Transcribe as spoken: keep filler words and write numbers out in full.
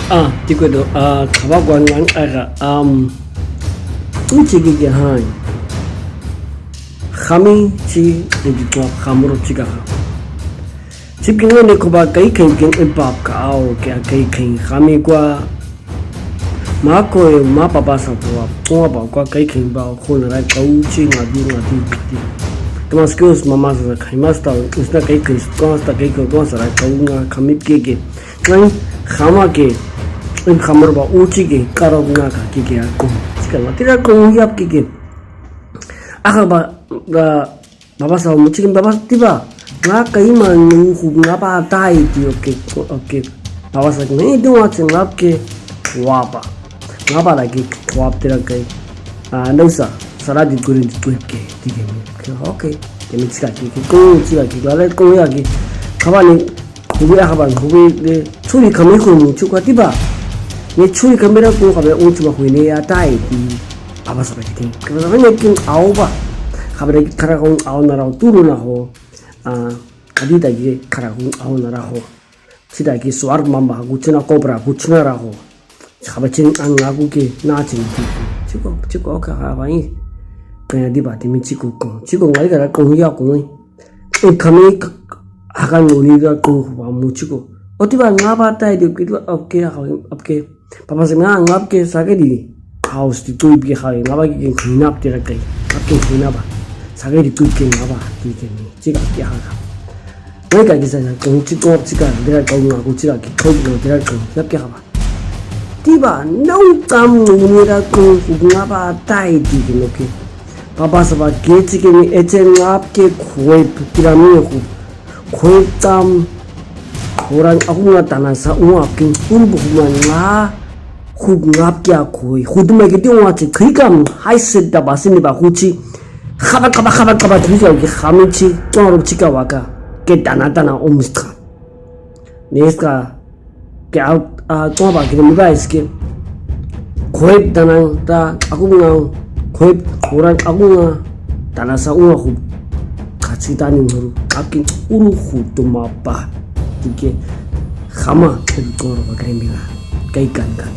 Ah, ti kueto, ah, xapakuan nganxaka, am, uchikike hain. Jami chi, eti tua jamuro chikaja. Chipkin ne koba kaiken ken epap ka au ke a kaiken jami kua. Mako e ma papa sa tua, tua ba kua kaiken ba ko na ra kau chi ngadi, ngadi, ngadi. Tomas kios mama sa kai masta, usna kaiken, kua sa kaiken, kua sa ra kau nga kami keke. Ngai, jama ke, en jamar ba uchi ke, karo nga ka ke ke ako. Chika ma tira ko yap ke ke. Aha ba, ba, baba sa muchi ke baba tiba. Nga kai ma nu hu nga ba tai ti, okay, okay. Baba sa me do wa che nga ke wapa. Nga ba la ke wap tira kai. Ah, no sa, sara di kurin di kuip ke, di ke, okay. Ke me chika ke, ke ko chika ke, la le ko ya ke. Kaba ni Hubi aha ba, hubi de, churi kami ko muchu ka tiba. Ne churi kami ra ko kabe unchi ma huine ya tai ti. Aba sa ba kiti. Kabe sa ba ne kin au ba. Kabe ra kara ko au na ra turu na ho. Ah, kadita ki kara ko au na ra ho. Sita ki suar mamba, guchuna cobra, guchuna ra ho. Kabe chin an ngaku ke, na chin ti. Chiko, chiko, okay, kabe i. Kaya di ba ti mi chiko ko. Chiko ngai kara ko ya ko ngai. E kami hakan nguni da ko ba muchiko. Oti ba nga ba tai de kit ba apke, apke. Papa se nga ngapke sake di. House di tui ke hai nga ba ke hinap tira kai. Apke hinap ba. Sake di tui ke nga ba ti ke ni. Chika ke haka. Ngai ka kisa ko chiko chika dira ko nga ko chika ke ko dira ko. Yap ke haba. Tiba, nau tam nira ko nga ba tai di ke no ke. Papa sa ba ke chike ni eche ngap ke khuep tira mi hu. Khuep tam. Orang aku nga tana sa u apkin hu bu ma nga hu ngap ke a khuep. Hu tu ma ke ti u ache khui kam hai set da ba sini ba hu chi. Khaba, khaba, khaba, khaba, khui ka ke khami chi. Tuang ru chika waka. Ke tana tana um stra. Neska ke au, a, tua ba ke mi ba iske. Khuep tanang ta, aku ngang, khuep, orang aku nga, tana sa u aku. Kachi tani nguru, akin uru hu tuma ba. Tike, hama, ke tua ba ke mi ba. Kai kan kan.